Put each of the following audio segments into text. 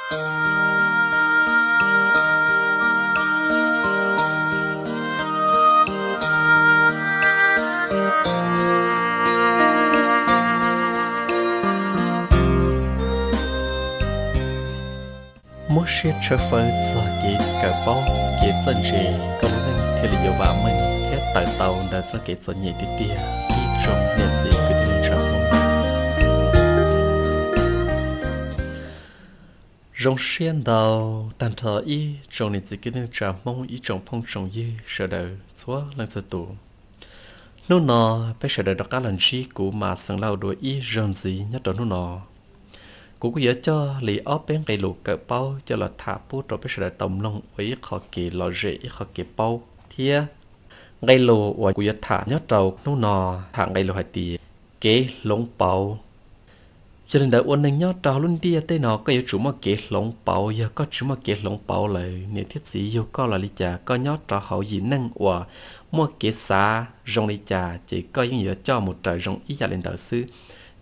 Muab siab tshawb fawb txog kev kawm paub kev txawj ntse, koj lub neej thiaj li yuav vam meej thiab tawm tau ntawm txoj kev txom nyem tiag tiag. Ib tsoom niam txiv kwv tij neej tsa Hmoob, zoo siab ntau tag nrho ib tsoom niam txiv kwv tij neej tsa Hmoob, ib tsoom phooj tsoom ywg sawv daws txhua leej txhua tus. Hnub no peb sawv daws rov qab los ntsib kuv Mas Xeem Lauj dua ib zaug ntxiv nyob rau hnub no. Kuv kuj yuav coj li ob peb nqe lus kawm paub coj los tham pub rau peb sawv daws tau mloog ua ib qho kev lom zem, ib qho kev paub thiab. Nqe lus uas kuv yuav tham nyob rau hnub no, tham nqe lus hais tias kev hloov pauv. Yog li ntawd ua neeg nyob rau hauv lub ntiaj teb no koj yuav tsum muaj kev hloov pauv. Yog koj tsis muaj kev hloov pauv lawm, niam thiab txiv yug koj los li cas, koj nyob rau hauv yim neej uas muaj kev xav zoo li cas ces koj yeej yuav coj mus raws zoo ib yam li ntawd xwb.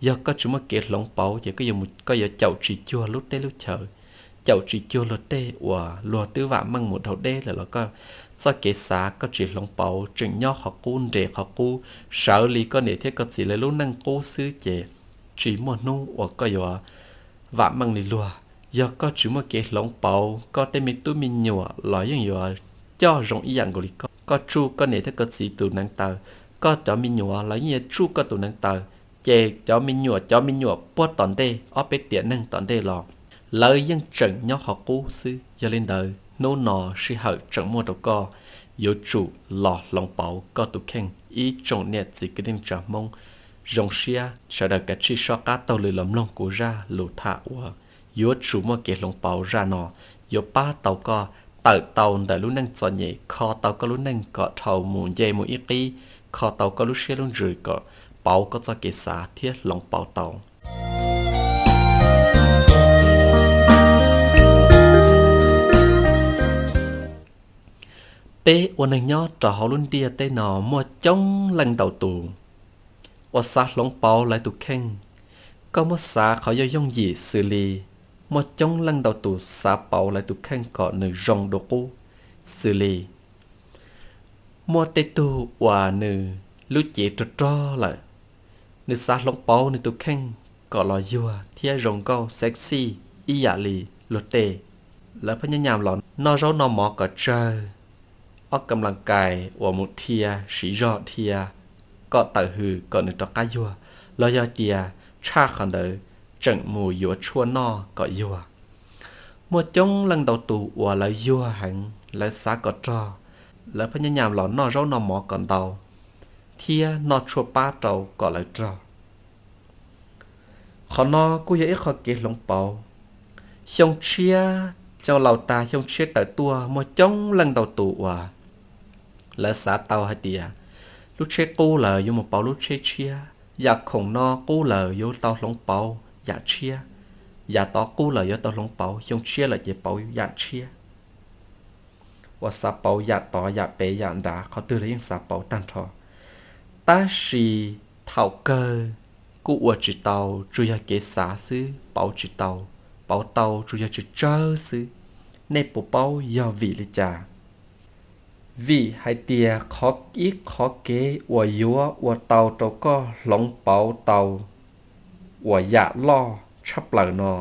Yog koj tsis muaj kev hloov pauv ces koj yuav caum tsis cuag lub teb lub chaw, caum tsis cuag luag tej uas luag twb vam meej mus dhau deb lawm los koj txoj kev xav koj tsis hloov pauv, tseem nyob qhov qub nres qhov qub, sawv li koj niam thiab koj txiv lawv lub neej qub xwb ces tsis muaj hnub uas koj yuav vam meej li luag. Yog koj tsis muaj kev hloov pauv, koj tej me tub me nyuam los yeej yuav coj zoo ib yam nkaus li koj. Koj tsuj koj niam thiab koj txiv tus neev taw, koj cov me nyuam los yeej yuav tsuj koj tus neev taw. Ces cov me nyuam, cov me nyuam puag tom ntej ob peb tiam neeg tom ntej los lawv yeej tseem nyob qhov qub xwb. Yog li ntawd hnub no sij hawm tseem muaj rau koj, yuav tsum los hloov pauv koj tus kheej. Ib tsoom niam txiv kwv tij neej tsa Hmoob, zoo siab sawv daws kav tsij soj qab taug lw los mloog kuv zaj lus tham uas yuav tsum muaj kev hloov pauv zaj no, yuav pab tau koj tawm tau ntawm lub neej txom nyem, kho tau koj lub neej kom dhau mus nce mus ib qib, kho tau koj lub siab lub ntsws kom pauv koj txoj kev xav thiab hloov pauv tau. Peb ua neeg nyob rau hauv lub ntiaj teb no muaj coob leej ntau tus uas xav hloov pauv lawv tus kheej. Koj muab xav qhov yooj yooj yim xws li muaj coob leej ntau tus xav pauv lawv tus kheej kom nws zoo dua qub, xws li muaj tej tug uas nws lub cev rog rog lawm, nws xav hloov pauv nws tus kheej kom los yuag thiab zoo nkauj sexy ib yam li luag tej. Lawv pheej nyob nyam los noj zaub noj mov kom tsawg, ob kam las kais uas mus dhia siv zog dhia kom tawm hws kom nws rov qab yuag, los yog tias tshaj qhov ntawd tseem mus yuav tshuaj noj kom yuag. Muaj coob leej ntau tus uas lawv yuag heev, lawv xav kom rog, lawv pheej nyob nyam los noj zaub noj mov kom ntau thiab noj tshuaj pab rau kom lawv rog. Qhov no kuj yog ib qho kev hloov pauv. Xyoo tshiab, xyoo laus tas xyoo tshiab tawm tuaj muaj coob leej ntau tus uas lawv xav tau hais tias lub tsheb qub lawm yuav mus pauv lub tsheb tshiab, yam khoom no qub lawm yuav tau hloov pauv yam tshiab, yam tod qub lawm yuav tau hloov pauv, xyoo tshiab lawm ces pauv yam tshiab. Uas xav pauv yam tod yam pem yam nrad, qhov twg los yeej xav pauv tag nrho. Tab sis thaum kawg kuj ua tsis tau, tsuas yog kev xav xwb, pauv tsis tau, pauv tau tsuas yog tsawg tsawg xwb. Nej puas paub yog vim li cas? Vim hais tias qhov, ib qhov kev uas yuav ua tau rau koj hloov pauv tau uas yam loj tshaj plaws no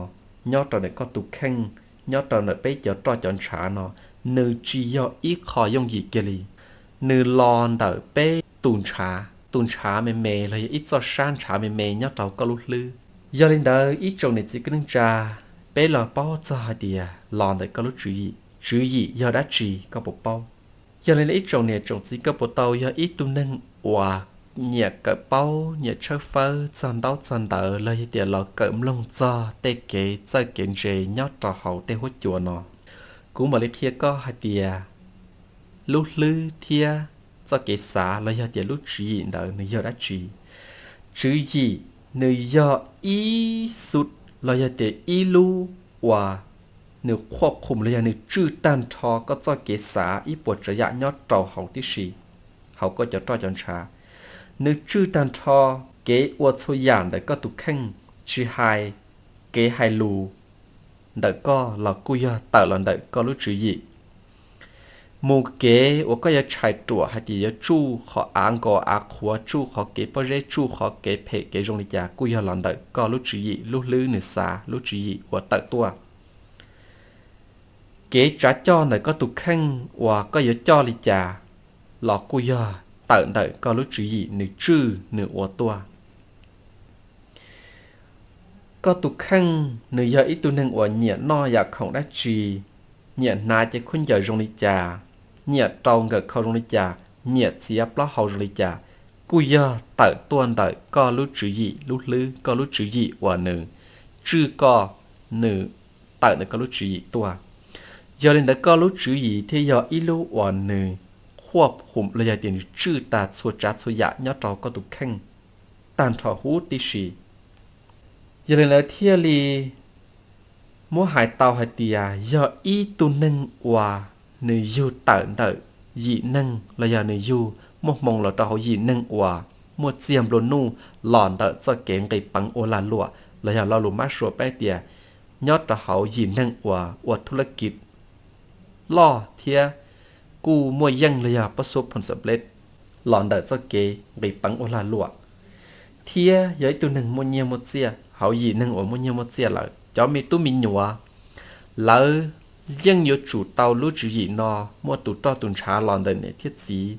nyob rau ntawm koj tus kheej, nyob rau ntawm peb cov roj cov ntshav no, nws tsis yog ib qho yooj yim kiag li. Nws los ntawm peb tus ntshav, tus ntshav me me los yog ib txoj sab ntshav me me nyob rau koj lub hlwb. Yog li ntawd ib tsoom niam txiv kwv tij neej tsa, peb los paub txog hais tias los ntawm koj lub tswv yim. Tswv yim yog dab tsi koj puas paub? Yog li ntawd ib tsoom niam tsoom txiv, koj puas tau yog ib tug neeg uas nyiam kawm paub, nyiam tshawb fawb txog ntaub txog ntawv los yog tias los kawm mloog txog tej kev txawj kev ntse nyob rau hauv tej huab cua no? Kuv mam li qhia koj hais tias lub hlwb thiab txoj kev xav los yog tias lub tswv yim ntawd nws yog dab tsi. Tswv yim nws yog ib xu, los yog tias ib lub uas nws qhuab qhum los yog nws tswj tag nrho koj txoj kev xav ib puas tsav yam nyob rau hauv tib si, hauv koj cov roj cov ntshav. Nws tswj tag nrho kev ua txhua yam ntawm koj tus kheej, tsis hais kev hais lus, ntawm koj los kuj yog tawm los ntawm koj lub tswv yim. Mus kev uas koj yuav tshais ruam hais tias yuav tsuj qhov av nkaus av qhuav, tsuj qhov kev pob zeb, tsuj qhov kev phem kev zoo li cas kuj yog los ntawm koj lub tswv yim, lub hlwb nws xav lub tswv yim uas tawm tuaj. Kev tsav coj ntawm koj tus kheej uas koj yuav coj li cas los kuj yog tawm ntawm koj lub tswv yim nws tswj nws ua tuaj. Koj tus kheej nws yog ib tug neeg uas nyiam noj yam khoom dab tsi, nyiam hnav cev khaub ncaws zoo li cas, nyiam rau nkawm khau zoo li cas, nyiam txiav plaub hau zoo li cas, kuj yog tawm tuaj ntawm koj lub tswv yim, lub hlwb, koj lub tswv yim uas nws tswj koj, nws tawm ntawm koj lub tswv yim tuaj. Yog li ntawd koj lub tswv yim thiaj yog ib lub uas nws qhuab hum los yog tias nws tswj tag txhua tsav txhua yam nyob rau koj tus kheej tag nrho huv tib si. Yog li ntawd thiaj li muab hais tau hais tias yog ib tug neeg uas nws yug tawm ntawm yim neeg los yog nws yug muaj hmoo los rau hauv yim neeg uas muaj txiag nplua nuj los ntawm txoj kev nqis peev ua lag luam los yog lo lus mab suav peb tias nyob rau hauv yim neeg uas ua thub lab kis loj thiab kuj muaj yeej los yog pob xub phoo xav pleb los ntawm txoj kev nqis peev ua lag luam, thiab yog ib tug neeg muaj nyiaj muaj txiaj hauv yim neeg uas muaj nyiaj muaj txiaj lawm. Cov me tub me nyuam lawv yeej yuav tsum tau lub tswv yim no, muaj tus roj tus ntshav los ntawm niam thiab txiv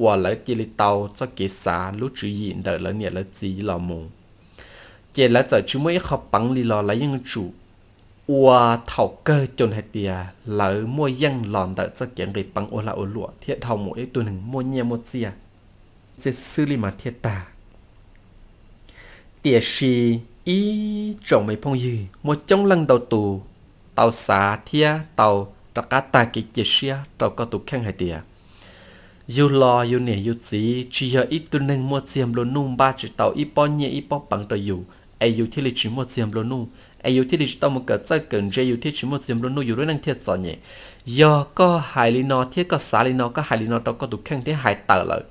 uas lawv cia li tau txoj kev xav lub tswv yim ntawm lawv niam lawv txiv los mus. Ces lawv txawm tsis muaj ib qho peev li los lawv yeej yuav tsum ua thaum kawg coo hais tias lawv muaj yeej los ntawm txoj kev nqis peev ua lag ua luam thiab dhau mus ib tug neeg muaj nyiaj muaj txiaj, txiaj xwb xwb li mas thiaj tag. Tiam sis ib tsoom me phooj ywg, muaj coob leej ntau tus tau xav thiab tau rov qab tag kev cia siab rau koj tus kheej hais tias yus los yus niam yus txiv tsis yog ib tug neeg muaj txiag nplua nuj, npaj tsis tau ib pob nyiaj ib pob peev rau yus es yus thiaj li tsis muaj txiag nplua nuj, es yus thiaj li tsis tau mus kawm txawj kawm ntse, yus thiaj tsis muaj txiag nplua nuj, yus lub neej thiaj txom nyem. Yog koj hais li no thiab koj xav li no, koj hais li no rau koj tus kheej thiab hais tawm lawm,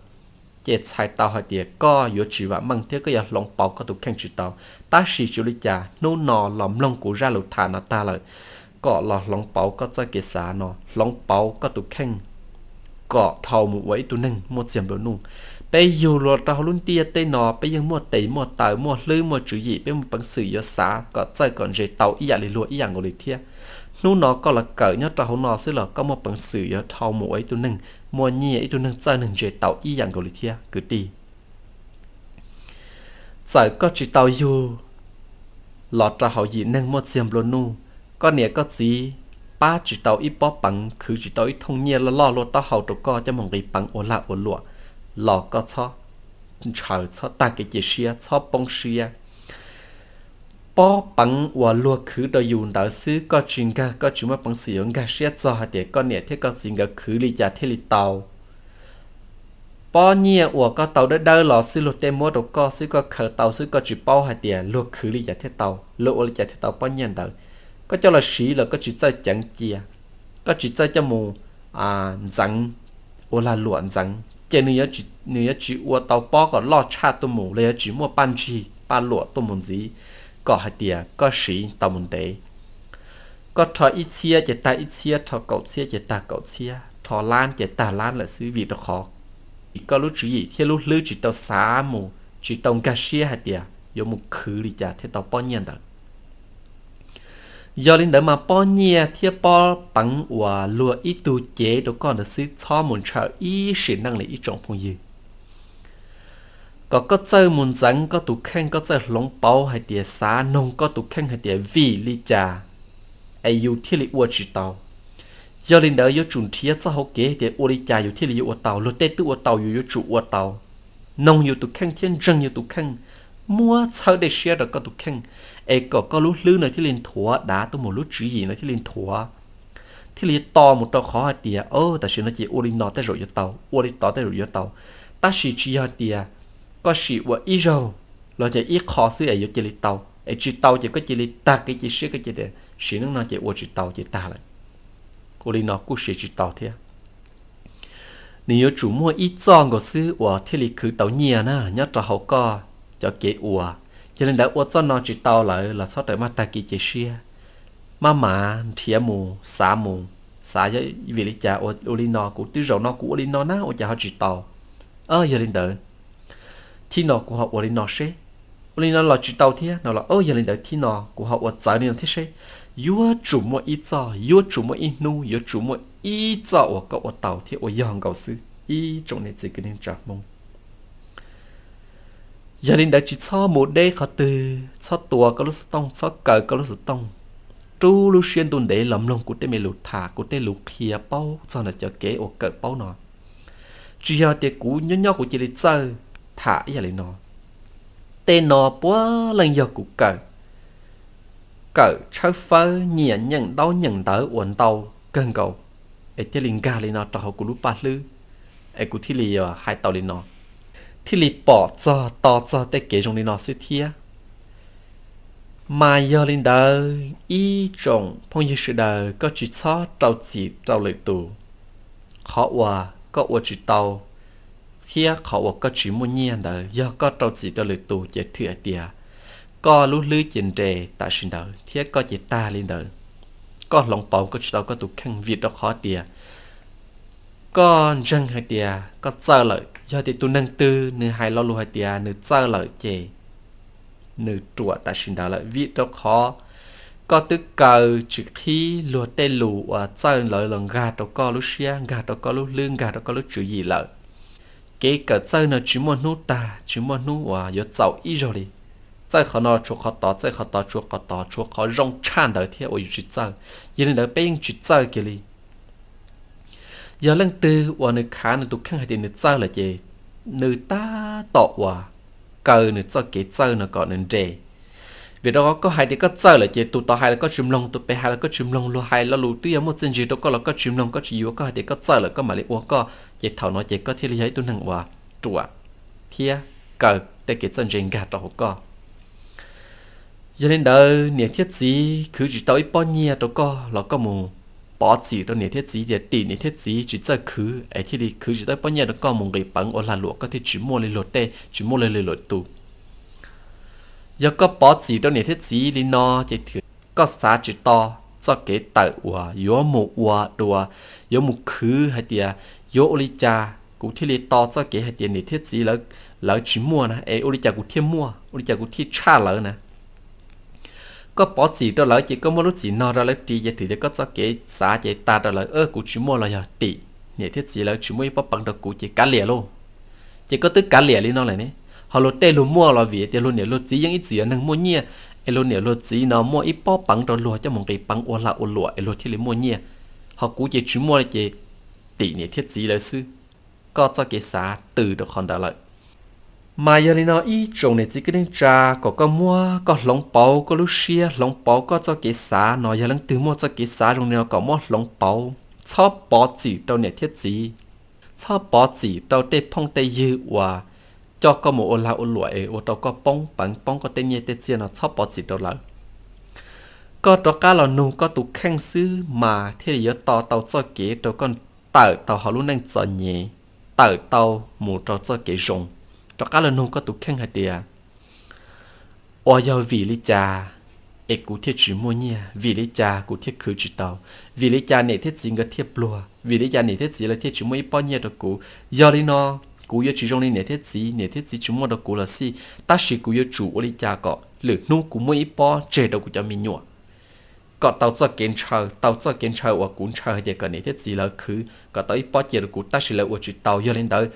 ces txhais tau hais tias koj yuav tsis vam meej thiab koj yuav hloov pauv koj tus kheej tsis tau. Tab sis tsis ua li cas, hnub no los mloog kuv zaj lus tham no tag lawm, kom los hloov pauv koj txoj kev xav no, hloov pauv koj tus kheej, kom dhau mus ua ib tug neeg muaj txiag nplua nuj. Peb yug los rau hauv lub ntiaj teb no peb yeej muaj tes muaj taw, muaj hlwb muaj tswv yim, peb muaj peev xwm yuav xav kom txawj kom ntse tau ib yam li luag ib yam nkaus li thiab. Hnub no koj los kawm nyob rau hauv no xwb los koj muaj peev xwm yuav dhau mus ua ib tug neeg muaj nyiaj, ib tug neeg txawj neeg ntse tau ib yam nkaus li thiab kwv tij. Txawm koj tsis tau yug los rau hauv yim neeg muaj txiag nplua nuj, koj niam koj txiv pab tsis tau ib pob peev, khwv tsis tau ib thooj nyiaj loj loj luaj taub hau rau koj coj mus nqis peev ua lag ua luam los koj txhob ntshaw, txhob tag kev cia siab, txhob poob siab. Pob peev uas luag khwv rau yus ntawd xwb koj tsis nkag, koj tsis muaj peev xwm yuav nkag siab txog hais tias koj niam thiab koj txiv nkawd khwv li cas thiaj li tau. Pob nyiaj uas koj tau dawb dawb los xwb, luag tej muab rau koj xwb, koj khaws tau xwb, koj tsis paub hais tias luag khwv li cas thiaj tau, luag ua li cas thiaj tau pob nyiaj ntawd. Koj coj los siv los koj tsis txawj ceev cia, koj tsis txawj coj mus ntxeev, ua lag luam ntxeev ces nws yuav tsis ua tau pob kom loj tshaj tuaj mus los yog tsis muaj paj ntsig paj luam tuaj mus ntxiv, kom hais tias koj siv tau mus ntev. Koj rho ib txhiab ces tag ib txhiab, rho kaum txhiab ces tag kaum txhiab, rho lab ces tag lab lawm xwb, vim rau qhov koj lub tswv yim thiab lub hlwb tsis tau xav mus, tsis tau nkag siab hais tias yuav mus khwv li cas thiaj tau pob nyiaj ntawd. Yog li ntawd mas pob nyiaj thiab pob peev uas luag ib tug cev rau koj ntawd xwb txhob mus ntshaw ib sim neej li ib tsoom phooj ywg. Kom koj txawj mus ntxeev koj tus kheej, koj txawj hloov pauv hais tias xav noog koj tus kheej hais tias vim li cas es yus thiaj li ua tsis tau. Yog li ntawd yuav tsum nrhiav txoj hauv kev tias ua li cas yus thiaj li yuav ua tau, luag tej twb ua tau yus yuav tsum ua tau. Noog yus tus kheej thiab ntseeg yus tus kheej, muab txhawb dej siab rau koj tus kheej, es kom koj lub hlwb no thiaj li nthuav dav tuaj mus, lub tswv yim no thiaj li nthuav, thiaj li to mus rau qhov hais tias tam sim no ces ua li no tej zaum yuav tau, ua li tod tej zaum yuav tau. Tab sis tsis yog hais tias koj sim ua ib zaug los ces ib qho xwb es yuav cia li tau, es tsis tau ces koj cia li tag kev cia siab, koj cia li sim neej no ces ua tsis tau ces tag lawm. Ua li no kuj siv tsis tau thiab. Nws yuav tsum muaj ib txoj nkaus xwb uas thiaj li khwv tau nyiaj na nyob rau hauv koj cov kev ua. Yog li ntawd ua txoj no tsis tau lawm los txhob rawm maj tag kev cia siab. maj mam nrhiav mus xav mus, xav yog vim li cas ua li no, kuv twb zaum no kuv ua li no na ua cas ho tsis tau. Yog li ntawd thib no kuv ho ua li no seb, ua li no los tsis tau thiab no los yog li ntawd thib no kuv ho ua txawv li no thiab seb. Yuav tsum muaj ib txoj, yuav tsum muaj ib hnub, yuav tsum muaj ib txoj uas koj ua tau thiab ua yog nkaus xwb ib tsoom niam txiv kwv tij neej tsa Hmoob. Yog li ntawd tsis txhob mus deb qhov twg, txhob tua koj lub xov tooj, txhob kaw koj lub xov tooj. Rub lub siab ntuj ntev los mloog kuv tej me lus tham, kuv tej lus qhia paub txog ntawm cov kev uas kawm paub no. Tsis yog tias kuv nyob nyob kuv cia li txawj tham ib yam li no. Tej no puav leej yog kuv kawm, kawm tshawb fawb nyiam nyeem ntaub nyeem ntawv uas ntau kawg nkaus, es thiaj li nkag li no rau hauv kuv lub paj hlwb, es kuv thiaj li hais tau li no, thiaj li pom txog to txog tej kev zoo li no xwb thiab. Mas yog li ntawd ib tsoom phooj ywg sawv daws koj tsis txhob rau txim rau lwm tus. Qhov uas koj ua tsis tau thiab qhov uas koj tsis muaj nyiaj ntawd yog koj rau txim rau lwm tus ces thwm hais tias koj lub hlwb ces nres tam sim ntawd thiab koj ces tag li ntawd. Koj hloov pauv koj tsis tau koj tus kheej vim rau qhov tias koj ntseeg hais tias koj txawj lawm. Yog tias tus neeg twg nws hais lo lus hais tias nws txawj lawm ces nws ruam tam sim ntawd lawm, vim rau qhov koj twb kaw tsis qhib luag tej lus uas txawj lawv los nkag rau koj lub siab, nkag rau koj lub hlwb, nkag rau koj lub tswv yim lawm. Kev kawm txawj no tsis muaj hnub tag, tsis muaj hnub uas yuav txaus ib zaug li. Txawj qhov no tshuav qhov tod, txawj qhov tod tshuav qhov tod, tshuav qhov zoo tshaj ntawd thiab uas yus tsis txawj. Yog li ntawd peb yeej tsis txawj kiag li. Yog leej twg uas nws khav nws tus kheej hais tias nws txawj lawm ces nws tab tom uas kaw nws txoj kev txawj no kom nws nres. Vim rau qhov koj hais tias koj txawj lawm ces tus tod hais los koj tsis mloog, tus pem hais los koj tsis mloog, luag hais lo lus twb yog muaj txiaj ntsig rau koj los koj tsis mloog, koj tsis yuav, koj hais tias koj txawj lawm koj mam li ua koj, ces thaum no ces koj thiaj li yog ib tug neeg uas ruam thiab kaw tej kev txawj ntse nkag rau hauv koj. Yog li ntawd niam thiab txiv khwv tsis tau ib pob nyiaj rau koj los koj mus pov txim rau niam thiab txiv tias tim niam thiab txiv tsis txawj khwv es thiaj li khwv tsis tau ib pob nyiaj rau koj mus nqis peev ua lag luam, koj thiaj tsis muaj li luag tej, tsis muaj li luag tus. Yog koj pov txim rau niam thiab txiv li no ces koj xav tsis tau txoj kev tawm uas yuav mus ua dua, yuav mus khwv hais tias yuav ua li cas kuv thiaj li tau txoj kev hais tias niam thiab txiv lawv tsis muaj na es ua li cas kuv thiaj muaj, ua li cas kuv thiaj tshaj lawv na. Koj pov txim rau lawv ces koj muab lub txim no rau lawv ris ces thwm tias koj txoj kev xav ces tas rau lawv, kuv tsis muaj los yog tim niam thiab txiv lawv tsis muaj ib pob peev rau kuv ces kav liam lauj. Ces koj twb kav liam li no lawm ne, ho luag tej luag muaj los vim tias luag niam luag txiv yeej ib txwm yog neeg muaj nyiaj, es luag niam luag txiv no muaj ib pob peev rau luag coj mus nqis peev ua lag ua luam es luag thiaj li muaj nyiaj, ho kuv ces tsis muaj ces tim niam thiab txiv lawv xwb. Koj txoj kev xav tws rau qhov ntawd lawm. Mas yog li no ib tsoom niam txiv kwv tij neej tsa, kom koj muab koj hloov pauv koj lub siab, hloov pauv koj txoj kev xav no, yog leej twg muaj txoj kev xav zoo li no kom muab hloov pauv, txhob pov txim rau niam thiab txiv, txhob pov txim rau tej phooj tej ywg uas coj koj mus ua lag ua luam es ua rau koj poob peev poob koj tej nyiaj tej txiaj no, txhob pov txim rau lawv. Koj rov qab los nug koj tus kheej xwb mas thiaj li yuav to tau txoj kev rau koj tawm tau hauv lub neej txom nyem, tawm tau mus rau txoj kev zoo. Rov qab los nug koj tus kheej hais tias, uas yog vim li cas es kuv thiaj tsis muaj nyiaj, vim li cas kuv thiaj khwv tsis tau, vim li cas niam thiab txiv nkawd thiaj pluag, vim li cas niam thiab txiv lawv thiaj tsis muaj ib pob nyiaj rau kuv. Yog li no kuv yuav tsis zoo li niam thiab txiv, niam thiab txiv tsis muaj rau kuv los xij, tab sis kuv yuav tsum ua li cas kom lwm hnub kuv muaj ib pob tseg rau kuv cov me nyuam, kom tau txoj kev ntshaw, tau txoj kev ntshaw uas kuv ntshaw hais tias kom niam thiab txiv lawv khwv kom tau ib pob cia rau kuv tab sis lawv ua tsis tau. Yog li ntawd,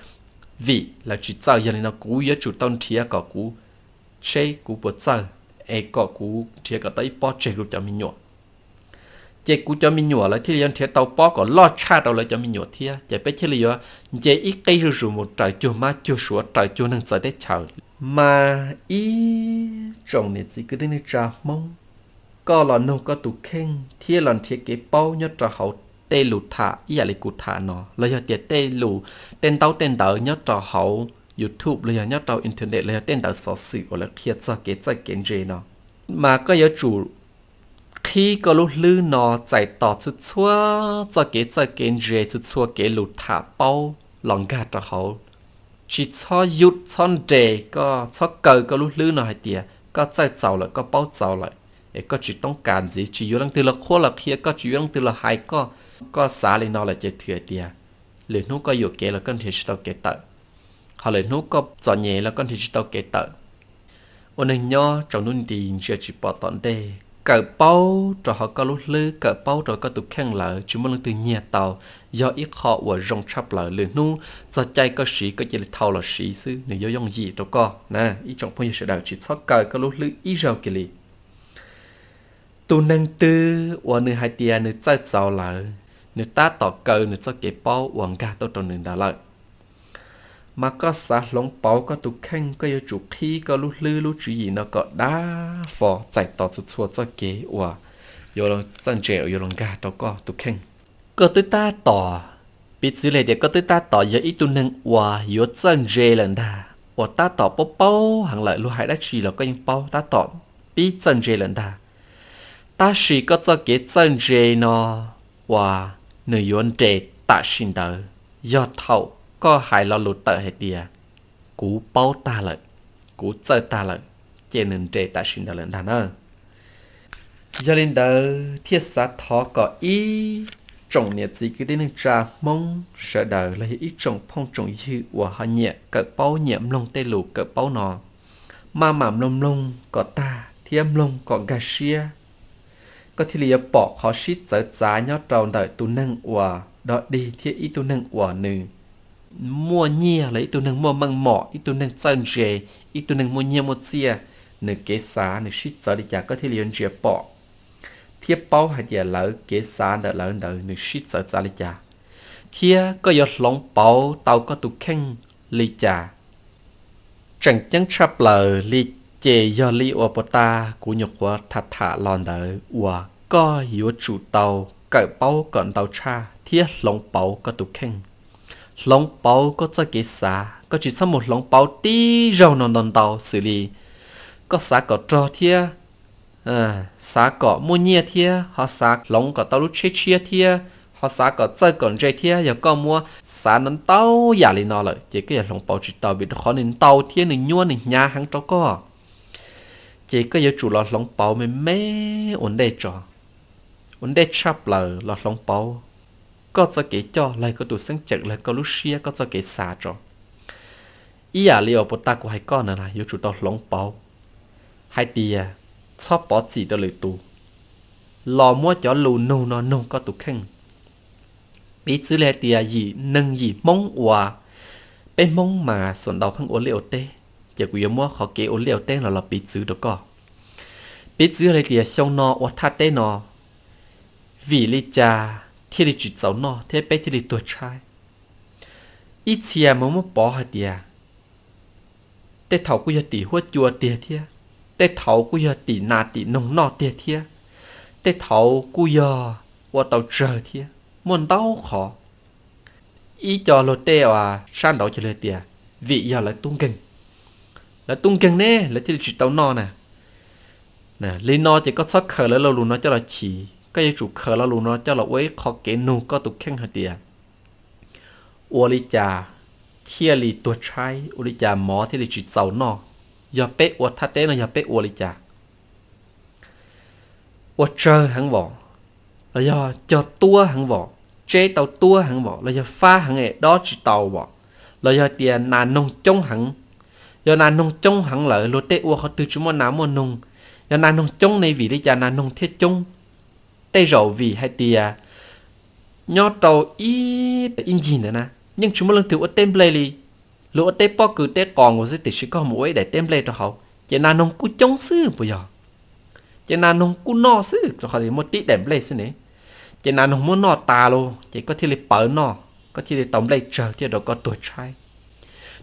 vim lawv tsis txawj, yog li no kuv yuav tsum tau nrhiav kom kuv, seb kuv puas txawj, es kom kuv nrhiav kom tau ib pob tseg kuv cov me nyuam. Ces kuv cov me nyuam lawv thiaj li yuav nrhiav tau pob kom loj tshaj rau lawv cov me nyuam thiab, ces peb thiaj li yuav nce ib qib zuj zus mus raws cuag mab cuag suav, raws cuag neeg txawv teb chaws. Mas ib tsoom niam txiv kwv tij neej tsa Hmoob, koj los nug koj tus kheej thiab los nrhiav kev paub nyob rau hauv tej lus tham ib yam li kuv tham no, los yog tias tej lus, tej ntaub tej ntawv nyob rau hauv YouTube los yog nyob rau internet los yog tej ntawv xov xwm uas lawv qhia txog kev txawj kev ntse no, mas koj yuav tsum qhib koj lub hlwb no txais tos txhua txhua txoj kev txawj kev ntse, txhua txhua kev lus tham paub los nkag rau hauv. Tsis txhob yub, txhob nres, koj txhob kaw koj lub hlwb no hais tias koj txawj txaus lawm, koj paub txaus lawm. es koj tsis toob kas ntxiv, tsis yuav leej twg los qhuab los qhia koj, tsis yuav leej twg los hais koj. Koj xav li no lawm ces thwm hais tias lwm hnub koj yuam kev los koj nrhiav tsis tau kev tawm, ho lwm hnub koj txom nyem los koj nrhiav tsis tau kev tawm. Ua neeg nyob tsaus ntuj nti ntsia tsis pom tom ntej, kawm paub rau hauv koj lub hlwb, kawm paub rau koj tus kheej lawm tsis muaj leej twg nyiag tau, yog ib qho uas zoo tshaj plaws. Lwm hnub txog caij koj siv koj cia li thau los siv xwb, nws yuav yooj yim rau koj na. Ib tsoom phooj ywg sawv daws tsis txhob kaw koj lub hlwb ib zaug kiag li. Tus neeg twg uas nws hais tias nws txawj txaus lawm, nws tab tom kaw nws txoj kev paub uas nkag tuaj rau nws ntawd lawm. Mas koj xav hloov pauv koj tus kheej, koj yuav tsum qhib koj lub hlwb lub tswv yim no kom dav fo txais tos txhua txhua txoj kev uas yuav txawj ntse uas yuav los nkag rau koj tus kheej. Koj twb tab tom, piv txwv li tias koj twb tab tom yog ib tug neeg uas yuav txawj ntse lawm ntag, uas tab tom paub paub heev lawm, luag hais dab tsi los koj yeej paub, tab tom pib txawj ntse lawm ntag. Tab sis koj txoj kev txawj ntse no uas nws yuav nres tam sim ntawd, yog thaum koj hais lo lus tawm hais tias kuv paub tag lawm, kuv txawj tag lawm, ces nws nres tam sim ntawd lawm ntag na. Yog li ntawd thiaj xav thov kom ib tsoom niam txiv kwv tij neej tsa Hmoob sawv daws los yog ib tsoom phooj tsoom ywg uas ho nyiam kawm paub nyiam mloog tej lus kawm paub no, maj mam mloog mloog kom tag thiab mloog kom nkag siab, koj thiaj li yuav pom qhov sib txawv txav nyob rau ntawm tus neeg uas dog dig thiab ib tug neeg uas nws muaj nyiaj los ib tug neeg muaj meej mom, ib tug neeg txawj ntse, ib tug neeg muaj nyiaj muaj txiaj, nws kev xav nws sib txawv li cas koj thiaj li yuav ntsia pom thiab paub hais tias lawv kev xav ntawm lawv ntawd nws sib txawv txav li cas, thiab koj yuav hloov pauv tau koj tus kheej li cas. Tseem ceeb tshaj plaws li ces yog li uas puag ta kuv nyuam qhuav tham tham los ntawd uas koj yuav tsum tau kawm paub kom ntau tshaj thiab hloov pauv koj tus kheej, hloov pauv koj txoj kev xav. Koj tsis txhob mus hloov pauv tib zaug no ntau ntau xws li koj xav kom rog thiab, xav kom muaj nyiaj thiab, ho xav hloov kom tau lub tsheb tshiab thiab, ho xav kom txawj kom ntse thiab. Yog koj muab xav ntau ntau yam li no lawm ces koj yuav hloov pauv tsis tau, vim rau qhov nws ntau thiab nws nyuaj nws hnyav heev rau koj. Ces koj yuav tsum los hloov pauv me me ua ntej tso, ua ntej tshaj plaws los hloov pauv koj txoj kev coj los koj tus xeeb ceem los koj lub siab koj txoj kev xav tso. Ib yam li uas puag ta kuv hais koj na, yuav tsum tau hloov pauv hais tias txhob pov txim rau lwm tus, los muab cov lus nug no nug koj tus kheej. Piv txwv li hais tias yim neeg yim Hmoob uas, peb Hmoob mas xuas ntau pheej ua liaj ua teb, ces kuv yuav muab qhov kev ua liaj ua teb no los piv txwv rau koj. Piv txwv li tias xyoo no ua thaj teb no, vim li cas thiaj li tsis txaus noj thiab peb thiaj li tuag tshaib? Ib txhia mas muab pov hais tias tej thaum kuj yog tim huab cua tiag thiab, tej thaum kuj yog tim nas tim noog noj tiag thiab, tej thaum kuj yog ua tau tsawg thiab, muaj ntau qhov. Ib co luag tej uas sab nraud ces luag tias vim yog lawv tub nkeeg, lawv tub nkeeg ne lawv thiaj li tsis tau noj na. Li no ces koj txhob khaws lawv lo lus no coj los chim, koj yuav tsum khaws lo lus no coj los ua ib qho kev nug koj tus kheej hais tias ua li cas thiaj li tuag tshaib, ua li cas mov thiaj li tsis txaus noj, yog peb ua thaj teb no yog peb ua li cas? Ua tsawg heev vom, los yog cog tuab heev vom, tseb tau tuab heev vom, los yog fab heev es dob tsis tau vom, los yog tias nas noog coob heev. Yog nas noog coob heev lawm luag tej ua qhov twg tsis muaj nas muaj noog? Yog nas noog coob ne vim li cas nas noog thiaj coob? Tej zaum vim hais tias nyob rau ib ncig ntawd na, yeej tsis muaj leej twg ua teb nplej li. Luag ua teb pob kws teb qos nkaus xwb tiam sis koj mus ua ib daim teb nplej rau hauv ces nas noog kuj coob xwb puas yog? Ces nas noog kuj noj xwb rau qhov muaj tib daim nplej xwb ne. Ces nas noog muab noj tas los ces koj thiaj li pawv noj, koj thiaj li tau nplej tsawg thiaj rau koj tuag tshaib.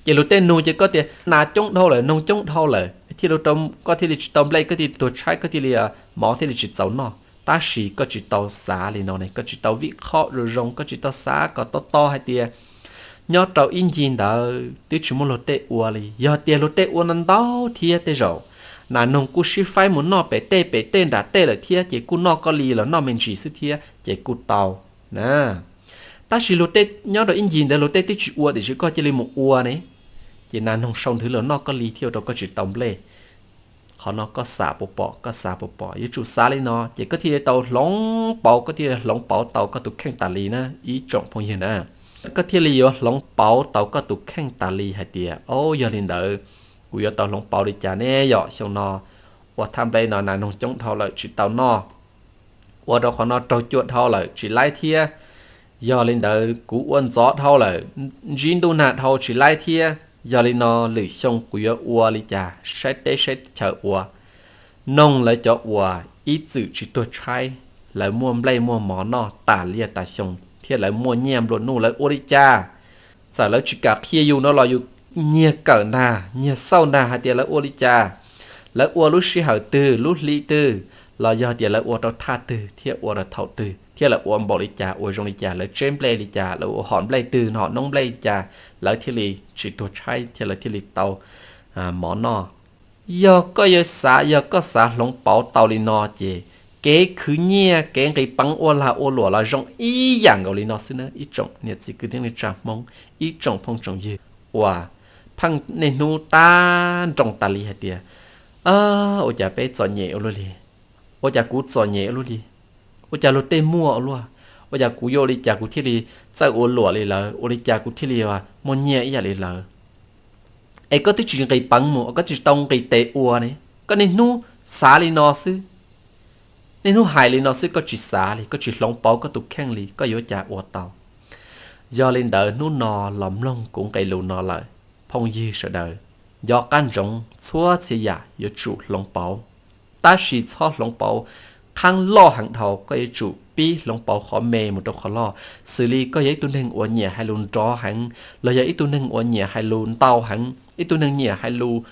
Ces luag tej nug ces koj tias nas coob dhau lawm, noog coob dhau lawm thiaj, koj thiaj li tsis tau nplej, koj thiaj li tuag tshaib, koj thiaj li mov thiaj li tsis txaus noj. Tab sis koj tsis tau xav li no ne, koj tsis tau vim qho zoo zoo, koj tsis tau xav kom to to hais tias nyob rau ib ncig ntawd twb tsis muaj luag tej ua li. Yog tias luag tej ua no ntau thiab tej zaum nas noog kuj sib faib mus noj pem tej pem tej nram tej lawm thiab ces kuj noj koj li los noj me ntsis xwb thiab ces kuj tau na. Tab sis luag tej nyob rau ib ncig ntawd luag tej twb tsis ua tiam sis koj cia li mus ua ne, ces nas noog sau nthwv los noj koj li thiaj ua rau koj tsis tau nplej. Qhov no koj xav puas pom, koj xav puas pom? Yuav tsum xav li no ces koj thiaj li tau hloov pauv, koj thiaj li hloov pauv tau koj tus kheej tas li na ib tsoom phooj ywg na. Koj thiaj li yuav hloov pauv tau koj tus kheej tas li hais tias, o, yog li ntawd kuv yuav tau hloov pauv li cas ne? Yog xyoo no ua thaj nplej no nas noog coob dhau lawm tsis tau noj, ua rau qhov no raug cua dhau lawm tsis laib thiab. Yog li ntawd kuv ua ntxov dhau lawm, ntsib ntuj nag dhau tsis laib thiab. Yog li no lwm xyoo kuv yuav ua li cas, saib teb saib chaw ua. Noog lawv cov uas ib txwm tsis tuag tshaib, lawv muaj nplej muaj mov noj tas liaj tas xyoo thiab lawv muaj nyiaj nplua nuj, lawv ua li cas? Txawm lawv tsis kam qhia yus no los yus nyiag kawm ntag, nyiag xauj ntag hais tias lawv ua li cas, lawv ua lub sij hawm twg, lub hli twg, los yog tias lawv ua rau thaj twg thiab ua rau thaum twg thiab lawv ua npaum li cas, ua zoo li cas, lawv tseb nplej li cas, lawv ua hom nplej twg, hom noob nplej li cas, lawv thiaj li tsis tuag tshaib thiab lawv thiaj li tau mov noj. Yog koj yuav xav, yog koj xav hloov pauv tau li no ces kev khwv nyiaj, kev nqis peev, ua lag ua luam los zoo ib yam nkaus li no xwb na ib tsoom niam txiv kwv tij neej tsa Hmoob, ib tsoom phooj tsoom ywg uas pheej niaj hnub tab nroo tas li hais tias, ua cas peb txom nyem ua luaj li, ua cas kuv txom nyem ua luaj li, ua cas luag tej muaj ua luaj, ua cas kuv yuav ua li cas kuv thiaj li txawj ua luam li lawv, ua li cas kuv thiaj li muaj nyiaj ib yam li lawv. Es koj twb tsis nqis peev mus, koj tsis tau nqis tes ua ne, koj niaj hnub xav li no xwb. Niaj hnub hais li no xwb koj tsis xav li, koj tsis hloov pauv koj tus kheej li, koj yuav cas ua tau? Yog li ntawd hnub no los mloog kuv nqe lus no lawm, phooj ywg sawv daws, nco qab ntsoov txhua txhia yam yuav tsum hloov pauv. Tab sis txhob hloov pauv qhab loj heev dhau, koj yuav tsum pib hloov pauv qhov me mus rau qhov loj. Xws li koj yog ib tug neeg uas nyiam hais lus nrov heev, los yog ib tug neeg uas nyiam hais lus ntau heev, ib tug neeg nyiam hais lus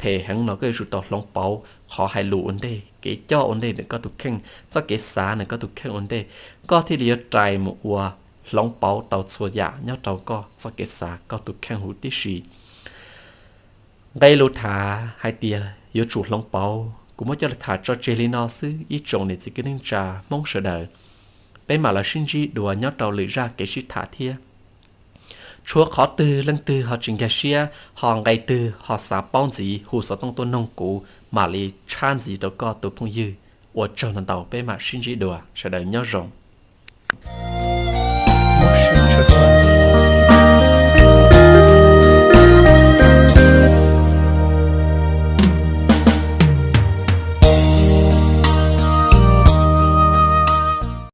phem heev no koj yuav tsum tau hloov pauv qhov hais lus ua ntej, kev coj ua ntej ntawm koj tus kheej, txoj kev xav ntawm koj tus kheej ua ntej, koj thiaj li yuav rais mus ua hloov pauv tau txhua yam nyob rau koj txoj kev xav koj tus kheej huv tib si. Nqe lus tham hais tias yuav tsum hloov pauv, kuv muab coj los tham tso tseg li no xwb ib tsoom niam txiv kwv tij neej tsa Hmoob sawv daws. Peb mam los sib ntsib dua nyob rau lwm zaj kev sib tham thiab. Tshuav qhov twg leej twg ho tsis nkag siab, ho nqe twg ho xav paub ntxiv, hu xov tooj tuaj noog kuv mam li tshab ntxiv rau koj tus phooj ywg. Ua tsaug ntau ntau, peb mam sib ntsib dua, sawv daws nyob zoo.